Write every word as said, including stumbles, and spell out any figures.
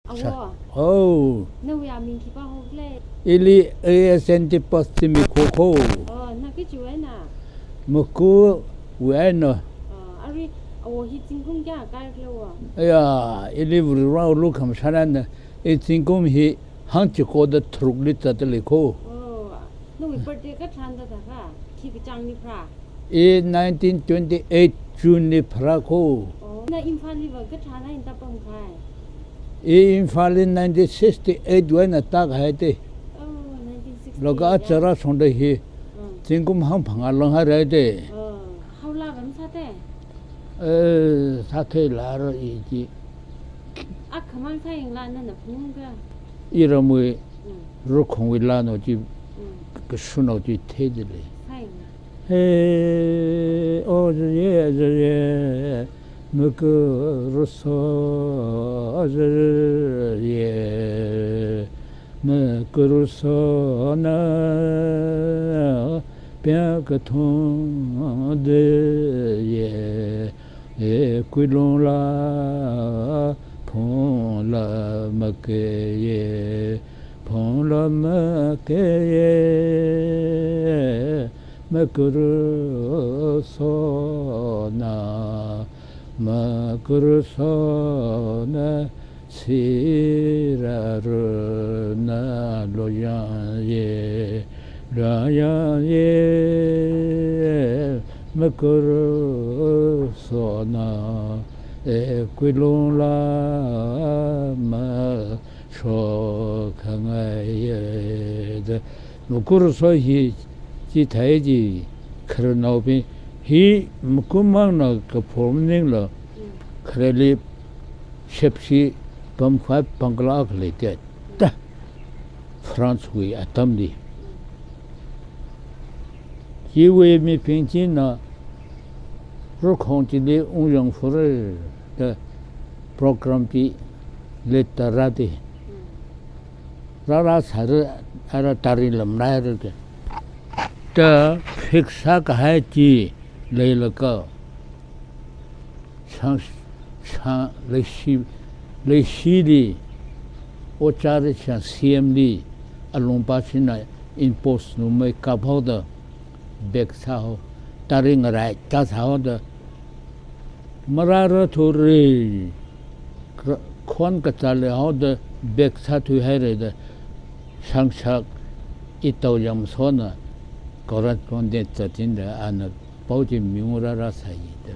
Awo. Oh. Nawui aming khipā hokle? Ili A S Antipas Zimikho ko. Oh, na kachiwui eina? Makuwui eina. Oh, arui awo hi zingkum kayākha khalei awo? Ya, ili Varewui lukhamashanna, i zingkum hi hangchiko da tharukli zatda lei ko. Oh, nawui birthday katharan da thākha, khi kachāngli pharā? I nineteen twenty-eight June li pharā ko. Oh, na Imphalli va katharan eina tāpamkahai? I Imphalli nineteen sixty-eight wui eina tākahai te. Oh, nineteen sixty-eight. Laga ya? Achara shongda hi. Mm. Zingkum hangphangā langhaira te. Oh, haola va masāthei? Eh, sātheilāra i chi. Akhamang sāyangla nana phungungkha? Iramwui, mm, Rukhongwui laa no chi, mm, kashunao chi theida lei. Sāyangla. He, ojāye, ojāye, makarso, ojāye, makarso na, pya kathon de ye, e kuilungla, phungla makeye, phungla makeye, makarso na, makarso na, siraruna loyangye, loyangye, makarso na, e kuilungla, ma shokhangaiye da. Makarso hi chithāi chi khararnaobing hi makarmangna kaphor maningla, mm, khareli shepshi pamkhavai bungalow akha lei te. Ta, France wui atamli. Chiwui mibing china Rukhong chili ungyang fure da program chi letter rāda. Rārā sāra, ara tari lam rāra da. Da fix sākahai chi leilaga, shang, shang, leishi, leishili, ojāra shang C M li, alungpā china impose numei kaphaoda, bag sāhao, tari ngarai ta sāhaoda, marāra thuri, kra-, khon kachā leihaoda, bag sāthuihaira da, shangshak, i tao yamsona, correspondent zatinda, ana pao chi miung rārā sāi da.